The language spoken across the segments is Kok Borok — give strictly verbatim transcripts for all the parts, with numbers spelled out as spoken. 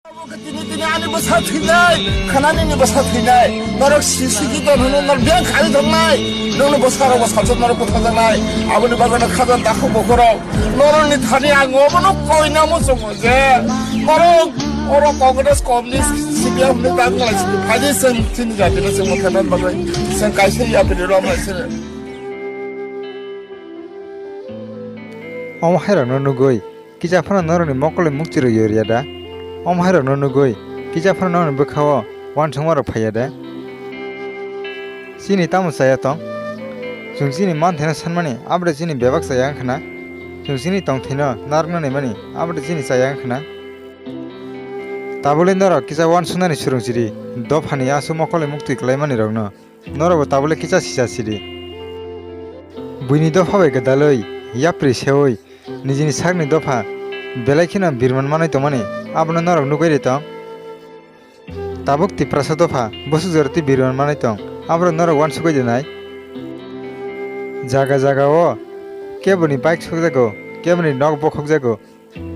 Tini tini ani bwsa thwinai, khanani ni bwsa thwinai. Norok si sigi ton hwnwi norok biyang khari thoknai. Nokni bwsarok bo sajak norok butharjaknai. Aboni bagwi no khajan takhuk bokhorok. Norokni thani ang obono koina muchungo je norok oro Congress, Communist, C P M hwnwi ta wnglaisidi. Phaidi chwng chini jatino chwng mothanan bagwi chwng kaisa yapri romlaisidi. Omo hairokno nugwi kisa phano norokni mokolni muktirok yor ya da? Omo hairokno nugwi kisa phano norokni bwkha-o uansukmarok phai ya da? Chini tamo chaya tong? Chwng chini manthaino sanmani, abo de chini bebak chaya wngkha na? Chwng chini tongthaino narwkna naimani, abo de chini chaya wngkha na? Tabukle norok kisa uansuknani swrwng sidi, dophani aswk mokolni muktwi kwlaimanirokno. Norokbo tabukle kisa sisa sidi. Buini dopha bai gwdalwi, yapri seui, nijini sakni dopha belai kheno birman manwi tongmani, abono norok nugwi ri tong. Tabuk Tiprasa dopha bwswk jora twi birman manwi tong, aborok norok uansugwi de nai. Jaga jaga-o keboni bike sokjago, keboni nok bokhokjago,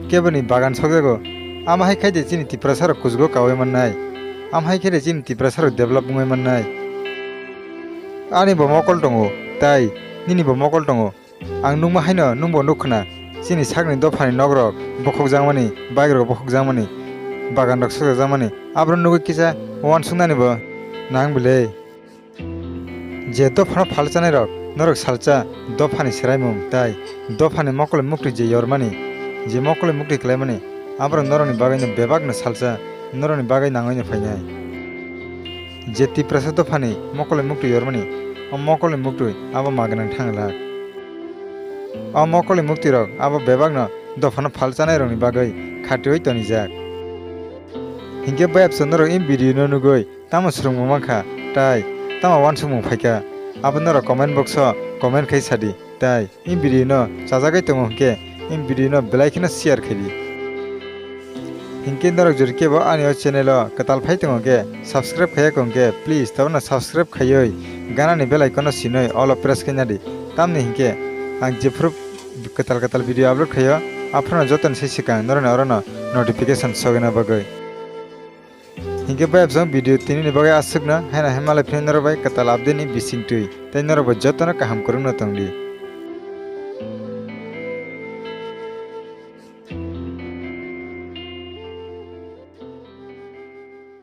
keboni bagan sokjago. Amo hai khe de chini Tiprasarok kuchugo kaui mannai. Amo hai khe de chini Tiprasarok develop wngwi mannai. Ani bo mokol tongo, tai nini bo mokol tongo. Ang nukma haino nwngbo nukkhna, chini sakni dophani nokrok bokhokjakmani, bike rok bokhokjakmani, bagan rok sokjakjakmani, aborok nugwi kisa uansuknani bo nang bile. Je dophano phalchanairok, norok salsa dophani swraimung tai dophani mokolni muktwi je yormani, je mokolni muktwi kwlaimani, aborok norokni bagwino bebakno salsa, norokni bagwi nangwino phainai. Je Tiprasa dophani mokolni muktwi yormani, o mokolni muktwi abo ma gwnang thang glak. O mokolni muktwirok abo bebakno dophano phalchanairokni bagwi khatiui tonijak. Hinkhe bayapsa norok in video no nugwi tamo swrwngmung mankha, tai tamo uansukmung phaikha, abo norok comment box o comment khai sadi, tai in video no chajagwi tongo hinkhe in video no belai kheno share khaidi. Hinkhe norok jodi kebo ani o channel o kwtal phai tongo khe, subscribe khaiya kong khe, please tabukno subscribe khaiwi ganani bell icon no sinwi all o press khaina di. Tamni hinkhe ang jephru kwtal kwtal video upload khaio, aphano jotoni se swkang norokni orono notification sogwina bagwi. Hinkhe bayapjang video tinini bagwi aswkno, haino hai malai phino norok bai kwtal update ni bisingtwi, tei norok bai jotono kaham kwrwngno tongdi.